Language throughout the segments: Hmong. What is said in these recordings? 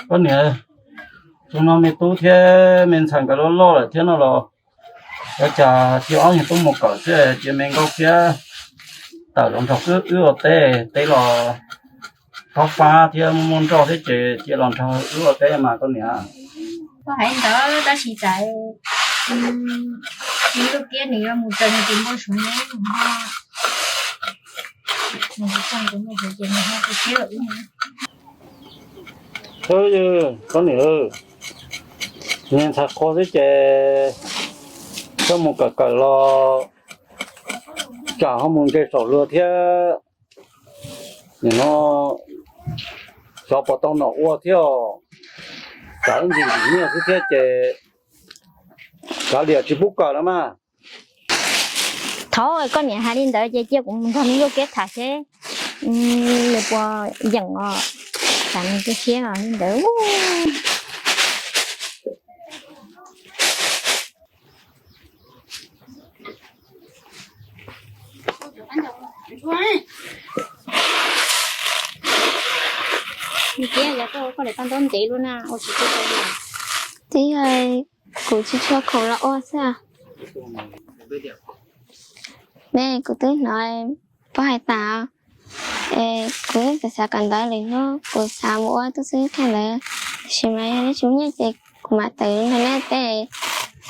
Koj niam, xyoo no me tub thiab me ntxhais nkawd loj loj lawm thiab no los, ua cas cia ob niag tub mus kawm xwb, cia me nkauj thiab tawm los nrog wb ua teb, teb los taub fab thiab muaj nroj thiab ces cia los nrog wb ua teb mas koj niam. Koj hais ntawd tab sis cas me Nkauj Kiab nws yuav mus raws nws tus nkauj suav neb. Koj niam, niag ntxhais qhua xwb ces koj mus kawm kawm los tsam ho mus ntseg saum luag thiab. Nim no xyov puas tau nom ua thiab, tsam wb ntxim ntxim nyiaj xwb thiab ces kav liam tsis pub kawm lawm mas. Thaum koj niam hais li ntawd ces cia kuv mus nrog me Nkauj Kiab tham seb nws puas yeem os, tsam nws cia siab li ntawd. Twb yog kuv tsis tshua khoom los ua xwb. Ne kuv twb hnov pog hais tas, kuv xav xav kawm ntawv lawm hnub kuv xav mus ua tub xib hwb ntawd, tab sis mas yog neb tsis muaj nyiaj ces kuv mam tawm nrog neb teb,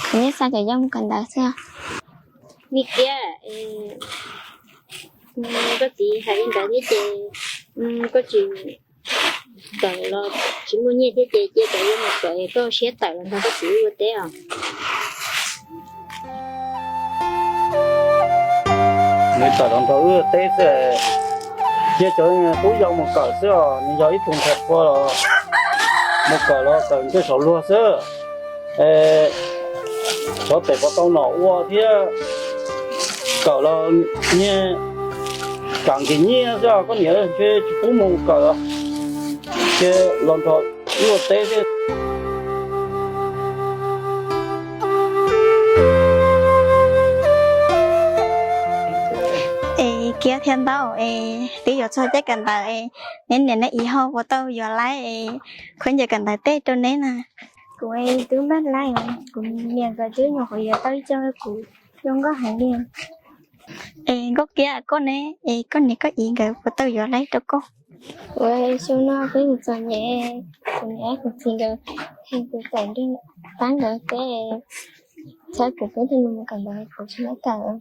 kuv nyiaj xa cov yau mus kawm ntawv xwb. Me Kiab, koj txiv hais li ntawd thiab ces koj tsis kawm los tsis muaj nyiaj thiab ces cia cov yau mus kawm, koj siab tawm los nrog koj txiv wb ua teb os. Nws tawm los nrog wb ua teb xwb, cia cov tub yau mus kawm xwb os, nws yog ib tug ntxhais qhua los mus kawm los kawm ntsej saum luag xwb. Xyov tes puas tau nom ua thiab, kawm los nyiaj kam nkim nyiaj xwb os koj niam, ntshe tsis pub mus kawm, ces los nrog wb ua teb xwb. Es Kiab thiab Ntaub es twb yuav txog caij kawm ntawv es neb niam neb txiv ho puas tau yuav laib es khaub ncaws kawm ntawv tej rau neb na? Kuv twb npaj laib, kuv niam nkawd twb nyuam qhuav yuav tau ib co rau kuv zoo nkauj heev li. Es Nkauj Kiab koj ne, es koj niam koj txiv nkawd puas tau yuav laib rau koj? Kuv xyoo no peb mus txom nyem, kuv niam kuv txiv nkawd hais kuv tawm nrog pab nkawd teb, txhawb kuv peb thiaj mus kawm ntawv, kuv tsis laib kawm.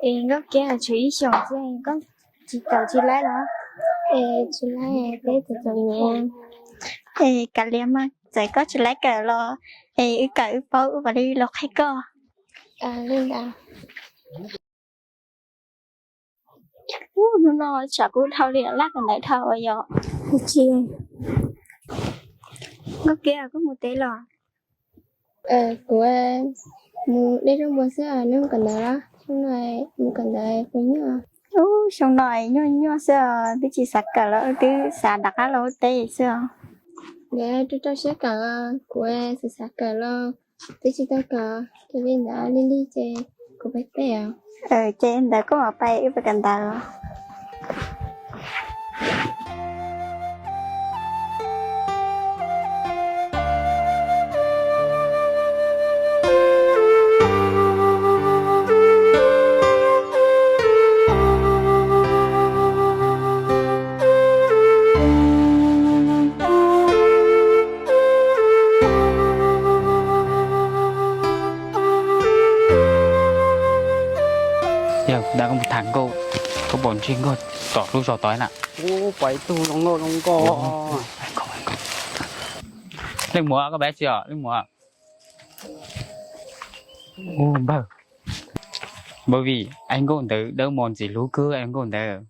Es Nkauj Kiab tshuav ib xyoos xwb koj tsis kawm tsis laib los? Es tsis laib, peb txom txom nyem. Es kav liam mas, txawm koj tsis laib kawm los es wb kawm wb paub wb mam li los qhia koj. Li ntawd. Hnub no tsam kuv dhau li laj kawm ntawv dhau yom. Nkauj Kiab koj mus teb los? Kuv mus dej rooj npua xwb, neb mus kawm ntawv los? Hnub no mus kawm ntawv puas nyuaj? Ub, xyoo no nyuaj nyuaj xwb os, twb tsis xav kawm los twb xav rov qab los ua teb xwb os. Rau rau siab kawm, kuv xav xav kawm los twb tsis tau kawm, ces li ntawd li li ces kuv pais teb os. Ces ntawd koj mam pais, wb pais kawm ntawv. Tham nkauj, koj puas ntsib nkauj tom lub zos tod na? Ub, pom ib tug zoo nkauj zoo nkauj. Leej muam, koj pab tsi os leej muam? Ub npawg, npawg Vim, ai nkauj ntawd dawb mos ntxim hlub kawg ai nkauj ntawd.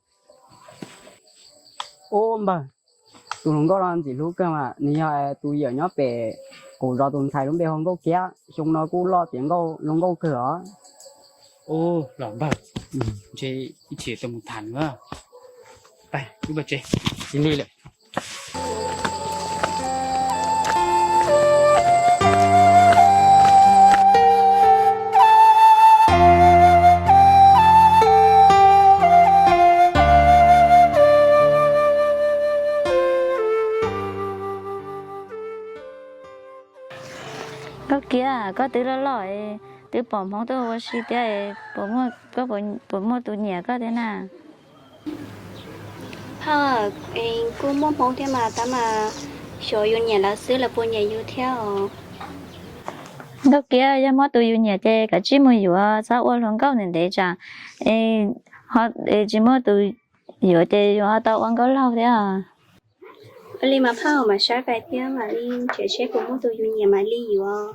Ub npawg, tus hluas nkauj no ntxim hlub kawg mas nws yog tus yawm nyob pem kuv zov tus ntxhais lub npe hu Nkauj Kiab, xyoo no kuj loj tiav nkauj zoo nkauj kawg os. Ub los npawg, ntshe ib chim tus mus tham na. Pab, wb pab tsev, cia li lawm. Nkauj Kiab, koj twb loj loj, twb pom hmoob tuaj ua si thiab, koj puas muaj tus nyiam koj thiab na? Phauj, kuv kuj muaj hmoob thiab mas tab mas xyov yus nyiam lawv xwb lawv puas nyiam yus thiab os. Nkauj Kiab, yog muaj tus yus nyiam ces kav tsij mus yuav, txhob ua hluas nkauj ntev ntev tsam tsis muaj tus yuav ces yus ho tau ua nkauj laug thiab. Ua li mas phauj, mam saib pais thiab mam li nrhiav seb puas muaj tus yus nyiam mam li yuav.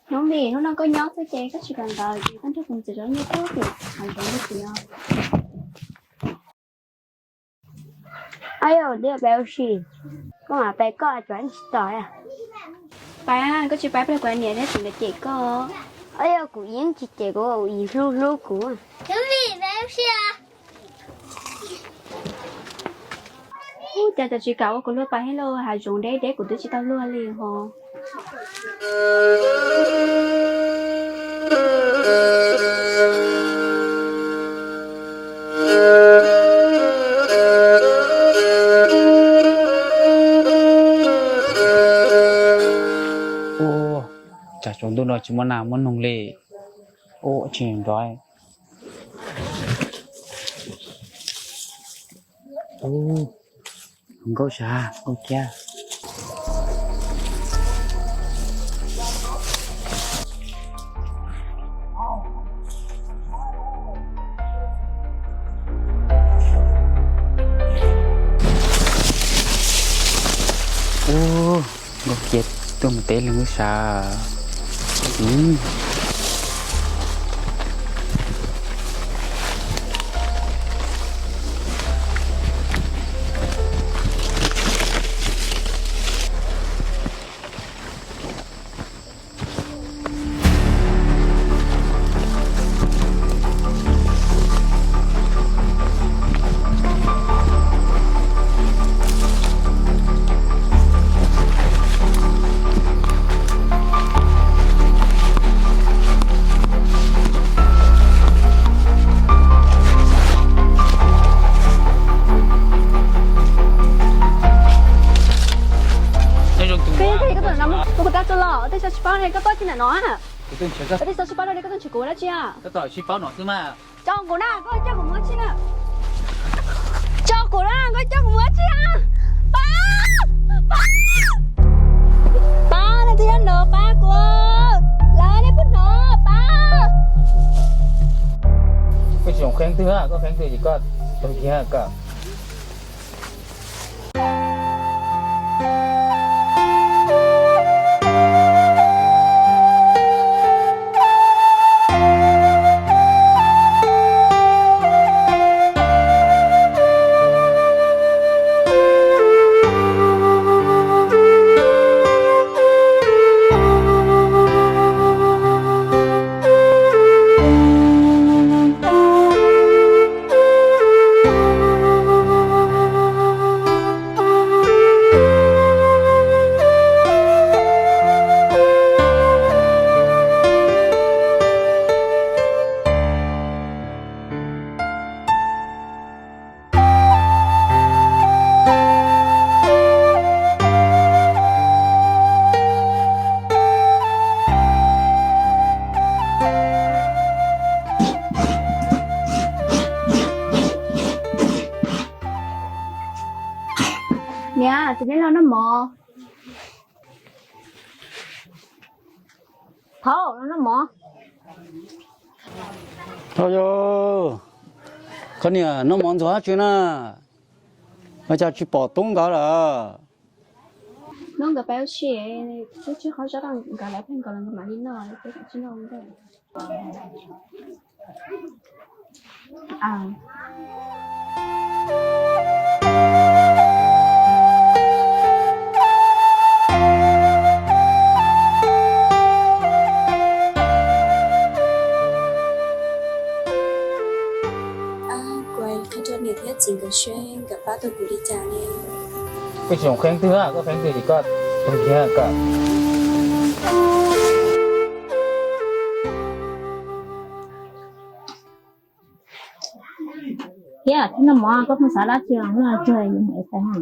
Hnub Vim, hnub no koj nyob xwb ces koj tsis kawm ntawv ces koj nrog kuv mus txiav zov nyuj tub tim hav zoov no. Ab, yog tias peb ua si, koj mam pab koj, tsuav tsis tos. Pab, koj tsis pab plaub kuv niam thiab txiv lawv cem koj. Ab, yog kuv yeej tsis cem kuv, kuv yim hlub hlub kuv. Ub, cas tsis kam ua kuv luag pais thiab lauj, hav zoov deb deb kuv twb tsis tau luag li ho. Ub, cas tsaus ntuj no tsis muaj nas muaj noog li. Ub, tsis nrov. Ub, nkauj sab nkauj kiab. Ub, nkauj kiab tuaj mus teb leej wb sav. Koj yeej koj tus no mus kuv tag tso los, ua tej xyov tsis paub ne, koj tuaj txog ntawm no. Ua tej xyov tsis paub no ne, koj tuaj nrhiav kuv dab tsi a? Tso kuv na, koj coj kuv mus txhij na. Tso kuv na, koj coj kuv mus txhij a. Pab, pab, pab, leej twg nyob no pab kuv. Lawv, nej puas hnov, pab. Koj tsis txhob qhia leej twg, koj qhia leej twg ces koj tag kiag koj. Niam, tus neb los noj mov. Thaum no noj mov. Yog, koj niam noj mov ntxuag dab tsi na? Ua cas tsis pom tub nkawd lawm? Hnub nkawd pab ua si, twb tsis qhov zov nkawd lawv pheej nkawd los nkawd mam li noj, peb tsis noj ntej. Kuv qhia rau niam thiab txiv nkawd seb nkawd pab tau kuv li cas ne. Koj tsis zoo qhia twg, koj qhia twg ces koj tus kiag kom. Thiab thiab noj mov koj pheej xav dab tsi los noj tsuag yus mus ev fais na.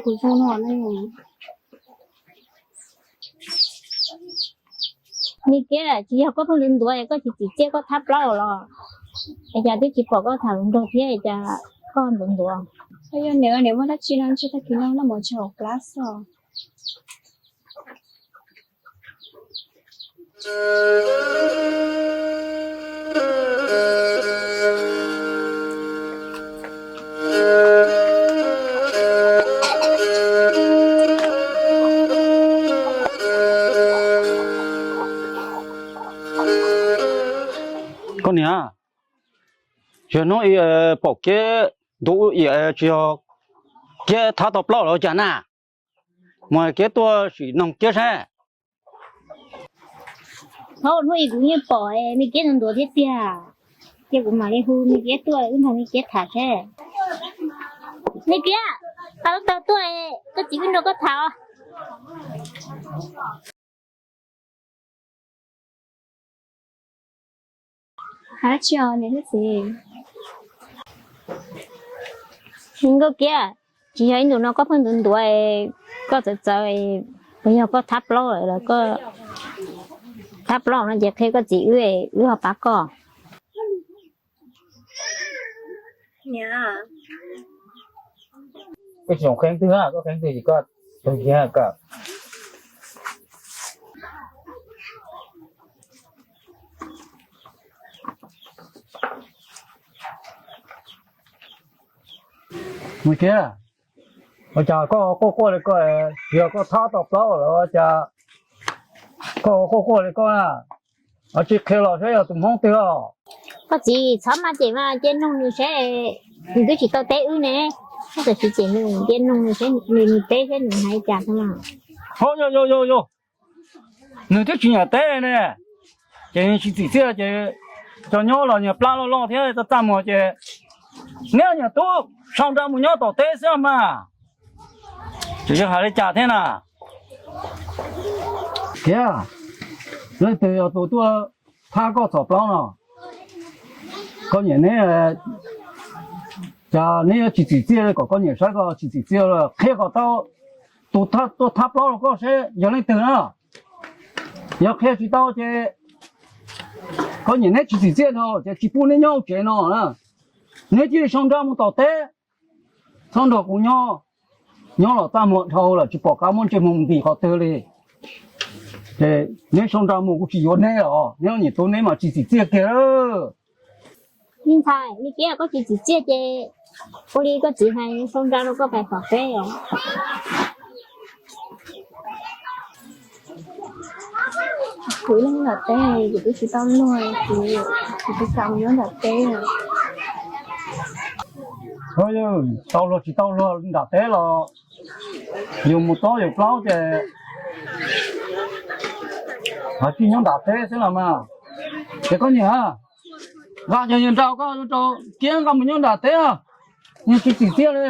Kuv zoo no ne. Ni Kiab, tsis yog koj pheej ntuav ntuav es koj tsis txim txiaj koj thab plaub los? Es cas twb tsis pom koj tham hluas nraug thiab es cas koj ntuav ntuav? Yog niam, niam muaj dab tsi no ntshe tag kis no noj mov tsis haum plab xwb. Koj niam, yog hnub ib pom Kiab ntuav ib tsis yog Kiab thab tau plaub los cas na? Mus Kiab tuaj sim noog Kiab saib. Thaum hnub ib kuv yeej pom me Kiab ntuav ntuav thiab tiag, ces kuv mam li hu me Kiab tuaj wb nrog me Kiab tham seb. Me Kiab, tau tau tuaj, koj txiv wb nrog koj tham os. Hab tsi os niam thiab txiv? Nkauj Kiab, tsis yog ib ntus no koj pheej ntuav ntuav, koj txawv txawv, puas yog koj thab plaub lawm los koj thab plaub no ces qhia koj txiv wb, wb ho pab koj. Koj tsis zoo qhia twg, koj qhia twg ces koj tug kiag kom. Mus kiag, ua cas koj quaj quaj li koj, yog koj thab tau plaub lawm ua cas koj quaj quaj li koj na? Tsis qhia los saib yog tus Hmoob twg os. Koj txiv txhob maj cem mas, cia noog nws saib, nws twb tsis tau teb wb ne. Koj txiv cem nws, cia noog nws saib nws teb saib nws hais cas no. Ho yog yog yog yog, nws twb tsis nyiam teb ne, ces tsis txim txiaj ces cov nyob los nyias plab loj loj thiab txaj txaj muag ces neb nyiam tub sau nra mus nyob tom teb xwb mas. Tseem yog hais li cas thiab na? Kiag, leej twg yog tus tuaj thab koj txhom plaub no? Koj nyiam neb, cas neb yuav tsis txim txiaj li, kom koj nyiam saib koj tsis txim txiaj li, qhia kom tau tus tuaj thab plaub rau koj seb yog leej twg na. Yog qhia tsis tau ces koj nyiam neb tsis txim txiaj no ces tsis pub neb nyob hauv tsev no na. Neb cia li sau nra mus tom teb, txhob nrog kuv nyob. Nyob los txaj muag dhau lawm tsis pom qab muab ntsej muag ntim qhov twg li. Ces neb sau nra mus kuv tsis yuav neb os, neb nyiam tub neb mas tsis txim txiaj kiag. Me ntxhais, me kiab, koj tsis txim txiaj ces ua li koj txiv hais, sau nra rau koj pais tom teb os. Kuv ib leeg nram teb, kuv twb tsis tau luag, kuv tsis kam mus nyob nram teb. Tau luag tsis tau luag nram teb los yus mus tob yus plaub ces ho tsis nyob nram teb xwb los mas. Ces koj niam, nqa cov nyias nra koj rau kiab nqa mus nyob nram teb, nws tsis txim txiaj li.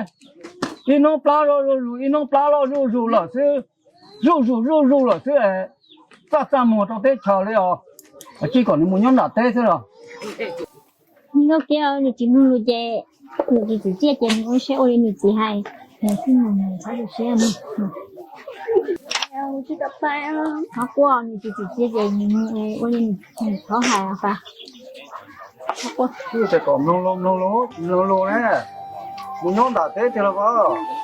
Ib hnub plab loj zuj zus, ib hnub plab loj zuj zus lawm xwb, zuj zus zuj zus lawm xwb, txaj txaj muag rau teb chaws li os. Tsis kom nws mus nyob nram teb xwb los. Nyob kiag nws tsis mloog lus ces, nws tsis txim txiaj ces nws ua siab ua li nws txiv hais, nws xwb mus nws txhob tu siab mus. Tsis tau pais, txhob quaj, nws tsis txim txiaj ces nws mus ua li nws txhob hais os pas. Txhob quaj. Twb tias kom mloog lus, mloog lus, mloog lus ne, mus nyob nram teb tiag los as.